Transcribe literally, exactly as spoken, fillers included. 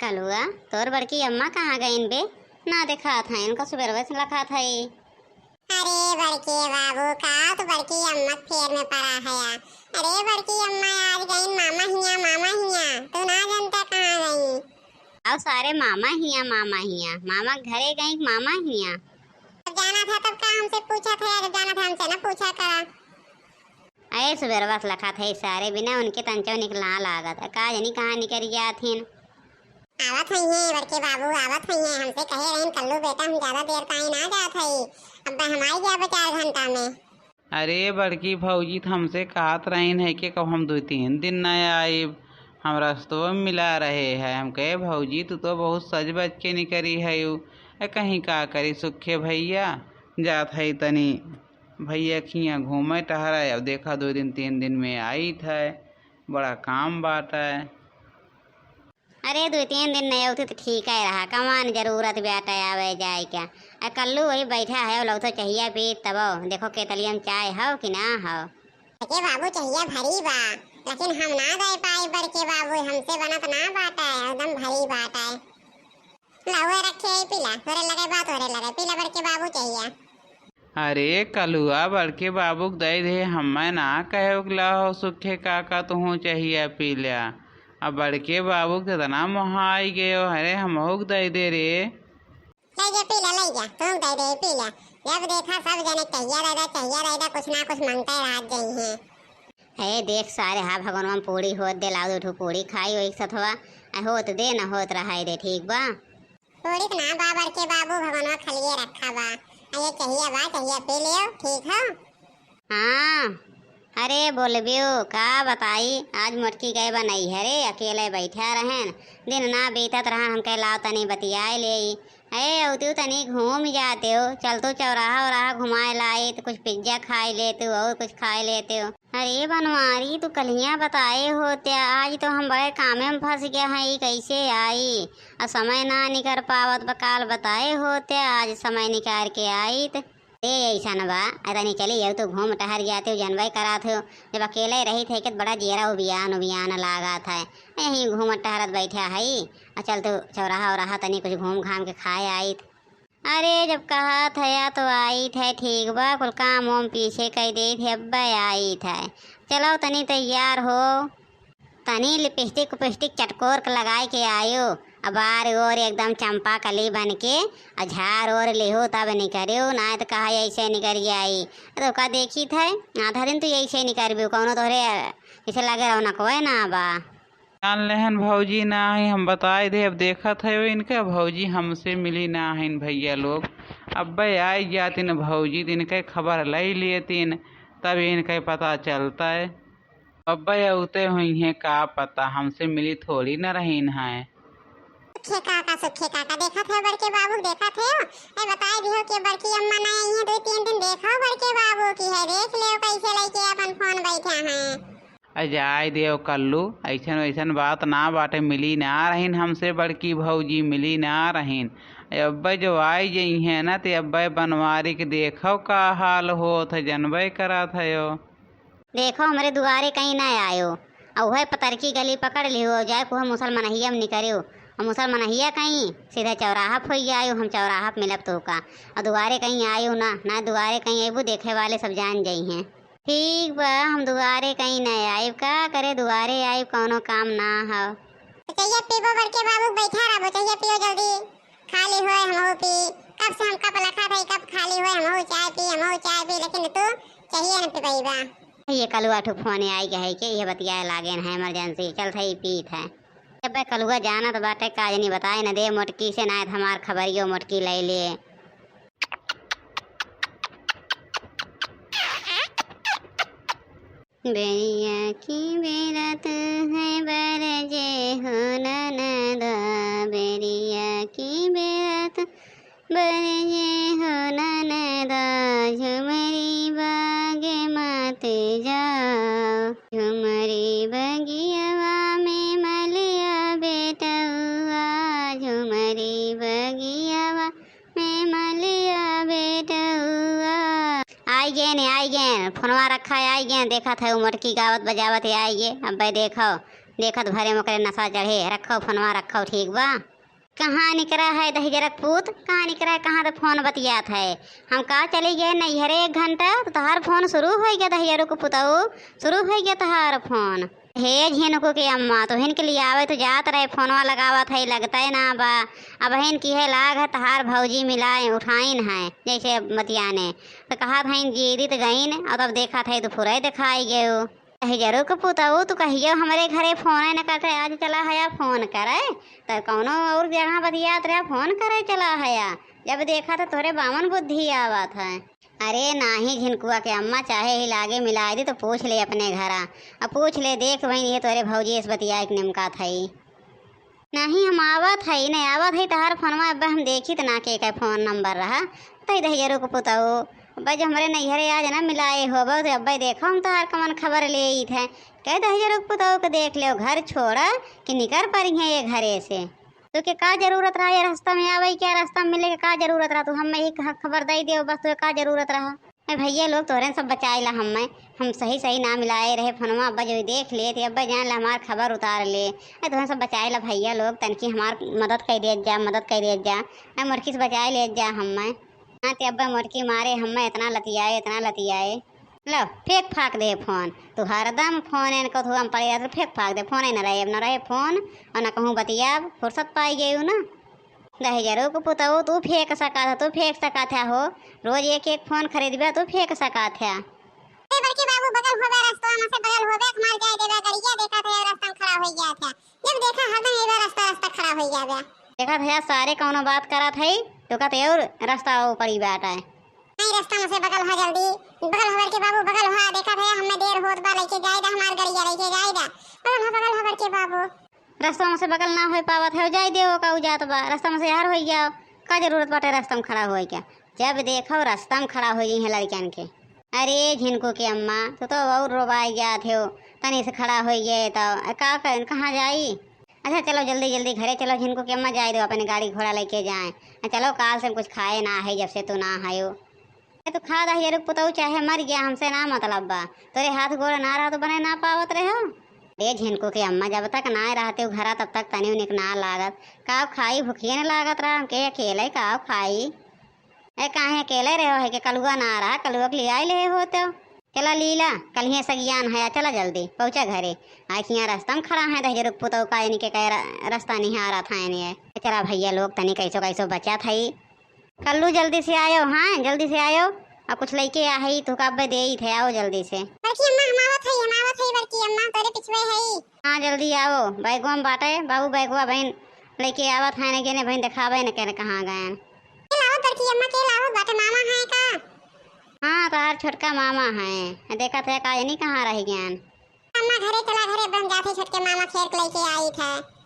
कलुआ, तोर बड़की अम्मा कहाँ गईन बे? ना देखात है, उनका सुबेरवे से लखात है। अरे बड़के बाबू, का तू बड़की अम्मा के फेर में पड़ा है? अरे बड़की अम्मा आज गईन मामा हिया, मामा हिया, तू ना जानता कहाँ गईं। आओ सारे मामा हिया, मामा हिया, मामा के घरे गईं, मामा हिया। जब जाना था तब का हमसे पूछा था, जब जाना था हमसे ना पूछा करा। अरे सुबेरवा से लखात है सारे, बिना उनके तंचो निकला लागत है, का जनी कहाँ निकल जात हिन। आवत हइये बड़के बाबू, आवत हइये, हमसे कहे रहिन कल्लू बेटा हम ज्यादा देर ताई ना जात हई, अब हम आई जाबे चार घंटा में। अरे बड़की भौजी त हमसे कहत रहिन है कि कब हम दुइ तीन दिन ना आइब, हम रस्तवा में मिला रहे है। हम कहे भौजी तू तो बहुत सज बज के निकरी है। ए कहीं का करी सुखे भैया, जात है तनी भैया खिया घूमे टहरे, अब देखा दुइ दिन तीन दिन में आइत है, बड़ा काम बाटे। अरे दुइ तीन दिन नहीं अउती त ठीक है रहा, कमान जरूरत बाटे आवे जाए क्या। आ कल्लू वही बैठा है, लौथो चहिया पी तबो, देखो केतलिया में चाय हौ कि ना हौ। अरे बाबू चहिया भरी बा, लेकिन हम ना दे पाई बड़के बाबू, हमसे बनत ना बाटे, एकदम भरी बाटे। लाओ रखे है पीला, तोरे लगे बा, तोरे लगे पीला बड़के बाबू चहिया। अरे कलुआ, बड़के बाबू के दे दे, हमें ना कहे उगला हो सुखे काका तुहूँ चहिया पी ल्या। अब बड़के बाबू के इतना मोहा आई गयो, अरे हमहू के दे दे रे। ले जा पी ला, ले जा, तुम दे दे पी ला। जब देखा सब जने चहिया दे दे, चहिया दे दे, कुछ ना कुछ मांगते रहत जई हैं। हे देख सारे, हा भगवान पूरी होत दे, लाओ दो ठो पूरी खाई वही सथवा। आ होत दे, ना होत रहाई दे, ठीक बा। पूरी त ना बा बड़के बाबू, भगवान खलिए रखा बा। आ ये चहिया बा, चहिया पी लियो, ठीक हो। हाँ, अरे बोलबियो का बताई, आज मोटकी गए बा नैहरे, अकेले बैठा रहेन, दिन ना बीतत रहन, हम कहे लाओ तनी बतियाए लेई। अरे अउतियो तनी घूम जाते हो, चलतो चौराहा उराहा घुमाए लाइत, कुछ पिज्जा खाए लेते हो और कुछ खाए लेते हो। अरे बनवारी तू कलिया बताए होते, आज तो हम बड़े कामे में फंस गया है, ई कैसे आई, और समय ना निकर पावत बा, काल बताए होते, आज समय निकाल के आइत। ए, ऐसन बा, अ, तनी चली जाऊ, तू घूम टहर जाते हो, जनबे करात हो, जब अकेले रही थे, के बड़ा जियरा उबियान, उबियान लागत है, यहीं घूमत टहरत बैठा है, आ चल तू चौराहा उराहा तनी कुछ घूम घाम के खाए आइत। अरे, जब कहत है, या तो आइत है, ठीक बा, कुल काम वाम पीछे कई देइत है, अब्बे आइत है, चलो तनी तैयार हो। तनी लिपस्टिक उपिस्टिक चटकोर के लगाए के आयो, अब बार ओर एकदम चंपा कली बन के, आ झार ओर लिहो तब निकरियो, ना तो कहा ऐसे निकरि आई। तो का देखी थे, आधा दिन तो ऐसे निकरबे, कौनो तोहरे जैसे लगे रौनकवे ना बा। जान लेहन भौजी ना ही, हम बताए दे, अब देखत है इनके भौजी हमसे मिली ना हइन भैया लोग, अब्बे आई जातिन भौजी, तो इनके खबर लई लेतिन, तब इनके पता चलता है। अब्बे अउते हुइहें, का पता, हमसे मिली थोड़ी न रहीन हैं। सुखे काका, सुखे काका, देखत है बड़के बाबू, देखत है। ए, बताए दिहो कि बड़की अम्मा ना आई हैं, दुइ तीन दिन देखो बड़के बाबू की है, देख लेव कैसे लइके अपन फोन बैठा हैं। अ जाए देव कल्लू, ऐसन वैसन बात ना बाटे, मिली ना रहीन हमसे बड़की भौजी, मिली ना रहीन। अब्बे जो आई जइहें ना, ते अब्बे बनवारी के देखो का हाल होत है, जनबे करत है यो। देखो, हमरे दुआरे कहीं ना आयो, अउ उहे पतरकी गली पकड़ लिहो, अउ जाए कुहे मुसलमनहिया में निकरियो, अउ मुसलमनहिया कहीं सीधा चौराहा पे होई आयो, हम चौराहा पे मिलब तोहका, अउ दुआरे कहीं आयो ना, ना दुआरे कहीं अइबू, देखे वाले सब जान जइहें। ठीक बा, हम दुआरे कहीं ना आइब, का करे दुआरे आइब, कौनो काम ना हव। तो चहिया पीबो बड़के बाबू, बैठा रहबो, चहिया पियो जल्दी। खाली होए हमहू पी, कब से हम कप लखा थई, कब खाली होए हमहू चाय पी, हमहू चाय पी, लेकिन तू चहिए न पिबैबा। ये कलुआ ठो फोन आई गए के, ये बतियाए लागे न है emergency, चल थई पीत है। अबे कलुआ जानत बाटे, का जनी बताए न दे मोटकी से, ना हमार खबरियो मोटकी ले ले। बेरिया की बेरत है बरजे हो ननदा, बेरिया की बेरत बरजे हो ननदा, झुमरी बागे मत जाओ, झुमरी बगियावा में मलिया बेटउआ, झुमरी बगियावा में मलिया बेटउआ। आई गेन, आई गेन, फोनवा रखा है, आई गेन, देखत है उ मोटकी गावत बजावत है, आई गे। अब्बे देखो, देखत भरे में ओकरे नसा चढ़े। रखो फोनवा, रखो, ठीक बा। कहाँ निकरा है दहिजरक पूत, कहाँ निकरा है, कहाँ तो फोन बतियात है। हम का चली गए नैहरे एक घंटा, तो तहार फोन शुरू होइ गया दहिजरू के पुतऊ, शुरू होइ गया तहार फोन। हे झिनको के अम्मा, तोहिन के लियावे तो जात रहे, फोनवा लगावत है, लगते ना बा। अबहिन किहे लाग है, तहार भौजी मिलाए, उठाइन है, जैसे बतियाने। तो कहत हईन, जीरित गईन, और तब देखत है, तो फुरई देखाई गयो। दहिजरू के पुतऊ, तू कहियो हमरे घरे फोन न करते, आज चला हया फोन करे, तो कौनो और जगह बतियात रहा, फोन करे चला हया। जब देखा तो तोहरे बावन बुद्धि आवत है। अरे नाही झिनकुआ के अम्मा, चाहे ही लागे मिलाए दे तो पूछ ले अपने घरा। अब पूछ ले, देख बहिन, ये तोरे भौजी से बतियाए के निमकात हई। नहीं, हम आवत हई, नहीं आवत हई, तहार फोनवा अब्बे हम देखी त ना के का फोन नंबर रहा। तई दहिजरू के पुतऊ, अब्बे जो हमरे नैहरे आज ना मिलाए होबो, तो अब्बे देखो हम तहार कमन खबर ले आई थे। कह दहिजरू के पुतऊ के देख ले, घर छोड़ा कि निकर पड़ी है ये घरे से। तो के का जरूरत रहा ये रास्ता में आवे, क्या रास्ता में मिले के का जरूरत रहा? तू हमें ही ख-, खबर दई दे, बस तो का जरूरत रहा? ए भैया लोग, तोहरे सब बचाए ला हमें, हम सही सही ना मिलाए रहे फोनवा, अब्बा जो देख ले, ते अब्बा जान ला हमार खबर उतार ले। ए तोहरे सब बचाए ला भैया लोग, तनकी हमार मदद कर दिया जा, मदद कर दिया जा, ए मोरकी से बचाए ले जा हमें। हाँ, ते अब्बा मोरकी मारे हमें इतना लतियाए, इतना लतियाए। लो, फेंक फाक दे फोन। तू हरदम फोन एन को तू हम पड़े रहत, फेंक फाक दे। फोन ही न रहे, अब न रहे फोन, और न कहूँ बतियाब, फुर्सत पाई गई हूँ ना। दहिजरू के पुतऊ, तू फेंक सकत है, तू फेंक सकत है हो। रोज एक एक फोन खरीदबे, तू फेंक सकत है। ए बड़के बाबू, बगल होबे रस्तवा में से बगल होबे, हमार जाए देबे गड़िया, देखत है रस्ता में खड़ा होइ गया था। जब देखा हरदम एबे रस्ता, रस्ता खड़ा होइ जाबे। देखत है सारे कौनो बात करत है, तो कहते और रस्ता वो पड़ी बात है। नहीं, रस्ता में से बगल हो जल्दी, बगल हो बड़के बाबू, बगल हो, देखत है हमें देर होत बा, लेके जाए दा हमार गड़िया, लेके जाए दा। बगल हो, बगल हो बड़के बाबू। रस्ता में से बगल ना होइ पावत है, जाए दे, वो का उ जात बा, रस्ता में से हर होइ जाओ, का जरूरत बाटे रस्ता में खड़ा होइ के? जब देखो रस्ता में खड़ा होइ गई है लड़कियन के। अरे झिनको के अम्मा, तू तो और रोबाई जात हो, तनी से खड़ा होइ गए तो का कर, कहाँ जाई? अच्छा चलो जल्दी जल्दी घरे चलो, झिनको के अम्मा जाए दो, अपने गाड़ी घोड़ा लेके जाए। आ चलो काल से हम कुछ खाए ना है जब से तू ना आयो। ए, तू खा दहिजरू के पुतऊ चाहे मर गया, हमसे ना मतलब बा। तोरे हाथ गोड़ ना रहा तो बने ना पावत रहे हो। ए झिनको के अम्मा, जब तक ना रहते हो घरा तब तक तनी उनिक ना लागत। का खाई, भुखिए न लागत रहा, हमके अकेले का खाई। ए, काहे अकेले रहे हो, है के कलुआ ना रहा, कलुआ के लियाई ले होते हो। चला लीला, कलिहे सगियान है, चला जल्दी पहुँचा घरे। आखियाँ रस्ता में खड़ा है दहिजरू के पुतऊ का, इनके कहे र-, रस्ता निहारत है इन्हें। चला भैया लोग, तनी कैसो कैसो बचा था। कल्लू, जल्दी से आयो, हाँ, जल्दी से आयो। और कुछ लइके आ हई, तोहका अब्बे देई थे, आओ जल्दी से। बड़की अम्मा, हम आवत हई, हम आवत हई, बड़की अम्मा, तोरे पिछुए हई। हाँ, जल्दी आओ, बैगवा में बाटे, बाबू बैगवा बहिन लइके आवत है, न गेने बहिन देखावे न केने कहाँ गए। के लावत बड़की अम्मा, के लावत बाटे, मामा है का? हाँ, तोहार छोटका मामा है, देखत है का जानी कहाँ रह गए। अम्मा घरे चला, घरे बन जाते, छोटके मामा खेर के लइके आई थे।